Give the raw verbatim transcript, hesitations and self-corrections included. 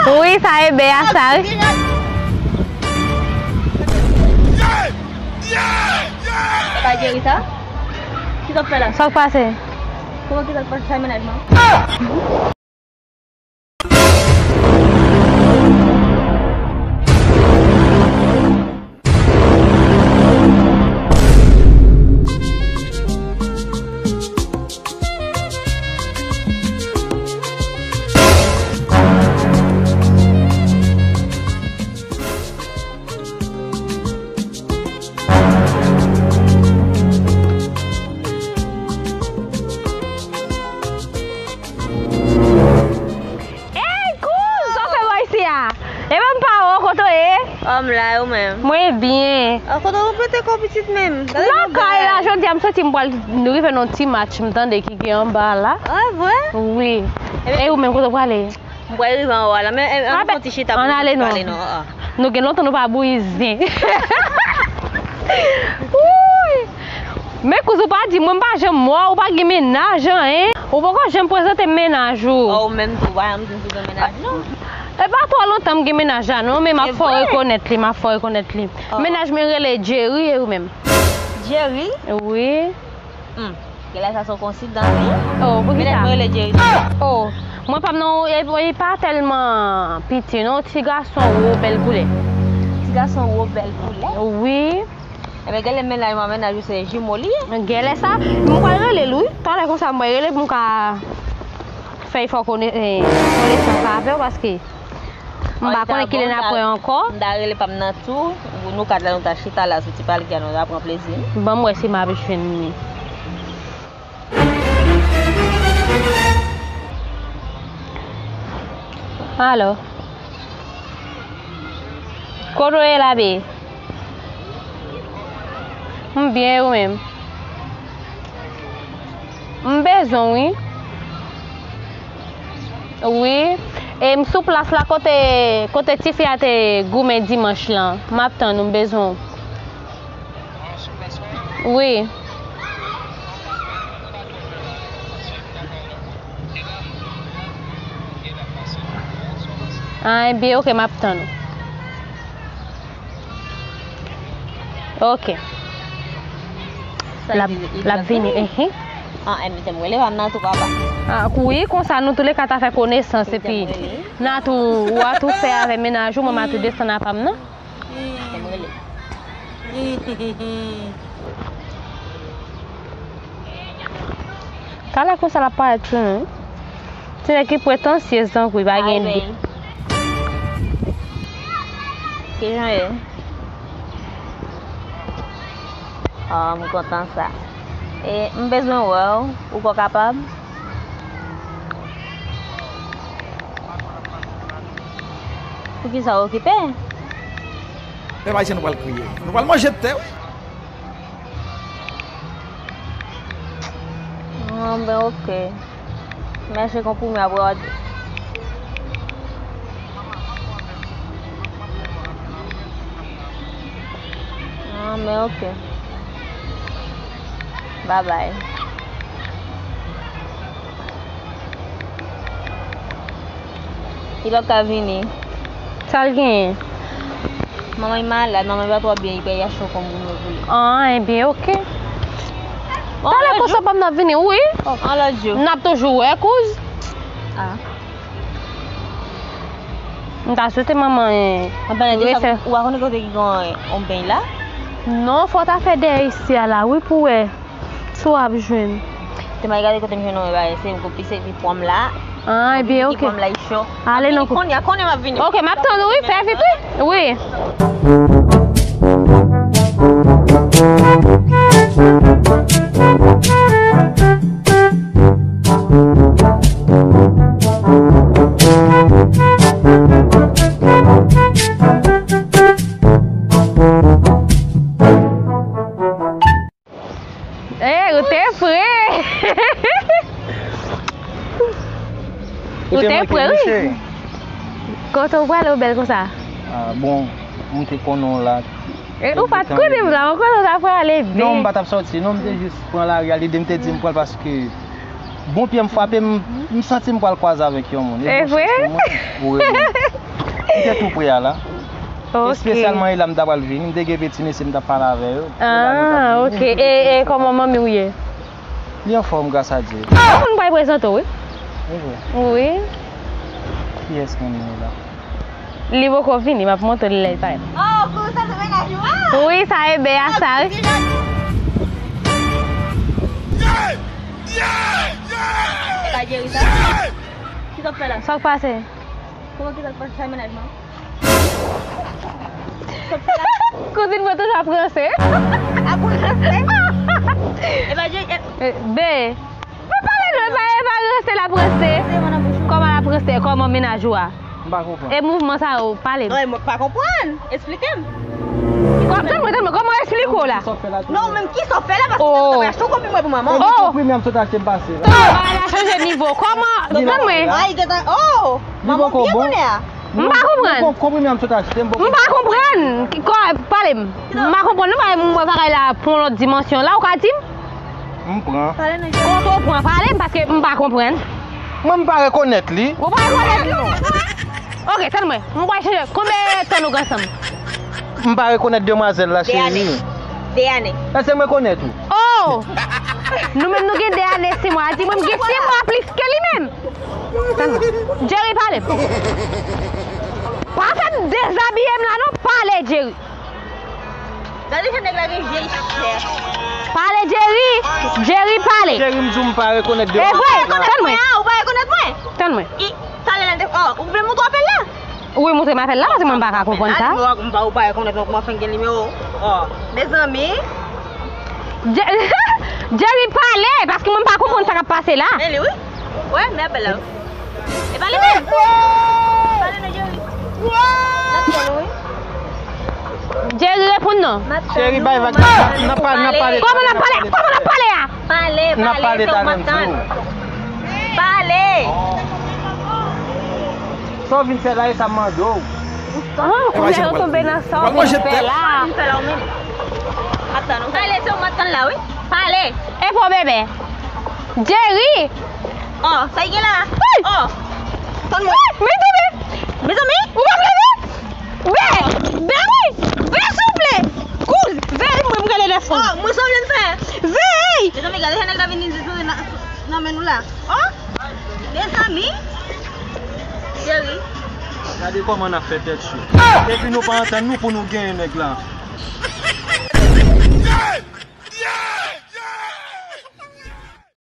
Wi, sa e bè a sa, wi. E pa Jerry sa? Ki sa w ap fè la? Sa k pase? Kòman ki sa k pase? Sa e mennaj mwen? Ey, kouz, sa w fè bò isi a? E pa m pa wè w, kote w ye? Ò, m la, e ou menm? Mwen byen. Ò, kote w rete kò pitit menm? Gade nan kay la, jodi a m santi m pral rive nan ti match m tande ki gen anba la. Ah, vre? Wi. E ou menm, kote w prale? M pral rive anwo a la, men, eh, ann fè yon ti chita pou nou pale non. Nou gen lontan nou pa bouyi zen. Wouy! Men kouz ou pa di mwen, m pa janm wè w, ou pa gen mennaj, anyen. Ou poko janm prezante m mennaj ou. Ò, ou menm tou, ou pa janm di m tou gen mennaj, non. E pa twò lontan m gen mennaj la, non, men m ap fè w rekonèt li, m ap fè w rekonèt li. Mennaj mwen rele Jerry, e ou menm? Jerry? Wi. Hmm. Genlè sa se yon koyensidans, wi. Oh, poukisa? Genlè mwen rele Jerry. Oh, mwen pa m nan, e, e pa tèlman piti, non. Ti gason wo, bèl koulè. Ti gason wo, bèl koulè? Wi. Enben, genlè mennaj mwen, mennaj ou se jimo li ye. Genlè sa, mwen pral rele l, wi. Talè konsa, mwen pral rele l pou m ka fè efò kone-, eh, konesans avè w, paske m pa konnen kilè n ap wè ankò. M ta rele pa m nan tou. Nou kat la, nou ta chita la sou ti palki a, nou ta pran plezi n. Ban m wè si m ap jwenn li. Alo. Kote w ye la, bee? M byen, e ou menm? M bezwen w, wi. Wi. E m sou plas la kote, kote tifi a te goumen dimanch lan. M ap tann ou, m bezwen w. Wi. Ah, enben, oke, m ap tann ou. Oke. L ap, l ap vini, ehe. Ah, enben, te m rele pa m nan tou, papa. Ah, wi, konsa nou touleka ta fè konesans, epi Natou, ou a tou fè avè mennaj ou, mwen m a tou desann apa m nan. Kite m rele. Talè konsa l ap parèt sou nou. Ti nèg ki pretansyez tankou li pa gen de. Kijan ye? Ah, m kontan sa. E, m bezwen wè w. Ou kwè w kapab? Poukisa w okipe? Pèp ayisyen nou pral kriye. Nou pral manje tè, wi. Ah, ben, oke. Mèsi konpri, men apre w a di. Ah, men oke. Babay. Li p ap ka vini. Sa l genyen? Manman l malad, manman l pa twò byen, li pral achte yon konb pou mwen pou li. Ah, enben, oke. Bon, talè konsa pa m nan vini, wi. Oh, yon lòt jou. N ap toujou wè, kouz. Ah. M ta swete manman, eh, anpalan de sa, ou pa konnen kote ki gen yon beny la? Non, fò w ta fè dèyè isi a la, wi, pou wè si w ap jwenn. Te m al gade kote m jwenn yon bagay, se yon kopi, se epi pòm la. Ah, ebyen, oke. Pòm la, li cho. Ale non. Kounye a, kounye a m ap vini. Oke, m ap tann ou, wi, fè vit, wi. Wi. Eh, ou te pre! Ou te pre, wi. Kote w prale, ou bèl konsa? Ah, bon, m te konnen w la. Eh, ou pa t konnen m la, mwen konnen w ta prale byen. Non, m pa t ap sòti, non, m te jis pran lari a, lide m te di m pral paske bon pye m frape, m, m santi m pral kwaze avèk yon moun. E vre? Wi, wi. M te tou pre a la. Ok. Espesyalman e la m ta pral vini, m te gen peti mesye m t ap pale avè yo. Ah, ok. E, e kòman manmi w ye? Li anfòm, gras a Dye. Ou konn bay prezante w, wi. Wi. Kiyès manmi w la? Li poko vini, m ap montre l lè l parèt. Oh, kou sa se mennaj ou a? Wi, sa e bè a sa, wi. Sa Jerry sa? Ki sa w fè la? Sa k pase? Kòman ki sa k pase sa mennaj mwen? Kouzin mwen toujou ap ranse. Ap ranse? E pa Jerry, e... Be. Pa pale non, e pa, e pa ranse l ap ranse. Kòman l ap ranse? Kòman mennaj ou a? M pa konprann. E mouvman sa yo, pale m. Non, e mwen k pa konprann. Esplike m. Kòm, tann mwen, tann mwen, kòman esplike w la? Non, menm ki sa w fè la, paske ou te konn achte yon konprimè pou manman w. Oh! Konprimè m sot achte m pase la. Bagay la chanje nivo. Kòman, tann mwen. Ay, gentan, oh! Manman w byen konnen a. M pa konprann. Konprimè m sot achte m. M pa konprann. Pale m. M pa konprann non, bagay, mwen bagay la pran lòt dimansyon la, ou ka di m? M pran. Kote w pran? Pale m, paske m pa konprann. Mwen, m pa rekonèt li. Ou pa rekonèt li? Ok, tann mwen. M pral chanje. Konbyen tan nou gen ansanm? M pa rekonèt demwazèl la, cheri. De ane. De ane. Èske mwen konèt ou? Oh! Nou menm nou gen de ane, sis mwa. Di mwen m gen sis mwa plis ke li menm. Tann mwen. Jerry, pale m. Pa fè m dezabiye m la non, pale, Jerry. Gade jan nèg la gen vye chè. Pale, Jerry. Jerry, pale. Cheri, m di w m pa rekonèt de... E vre, tann mwen. Ou pa rekonèt mwen? Tann mwen. I, talè la te, oh, ou vle montre apèl la? Wi, montre m apèl la, paske mwen m pa ka konprann sa. Ou pa rekonèt mwen, kòman fè m gen nimewo? Oh, mezanmi. Je-, Jerry, pale, paske mwen m pa konprann sa k ap pase la. Men li, wi. Wè, men apèl la, wi. E pa li menm. Pale non, Jerry. N ap tann ou, wi. Jerry, reponn non. Cheri, bay vag. N ap pale, n ap pale. Kòman n ap pale? Kòman n ap pale a? Pale, pale, se ou m ap tann. Pale. Sa w vin fè la, e sa m mande w. Ah, kounye a yo tonbe nan sa w vin fè la. Sa w vin fè la ou menm? M ap tann ou. Pale, se ou m ap tann la, wi. Pale. E fò bebe. Jerry! Oh, sa y gen la? Wi! Oh! Tann mwen. Wi, mezanmi! Mezanmi! Ou pa vle vin? Vin! Vin wi! Vin souple! Kouz! Vin mwen, m gade lè fon. Oh, mwen sa w vle m fè? Vin! Mezanmi, gade jan nèg la vin di nan, nan men nou la. Oh! Mezanmi! Jerry. Gade kòman n ap fè tèt cho. Depi nou pa antann nou pou nou genyen nèg la.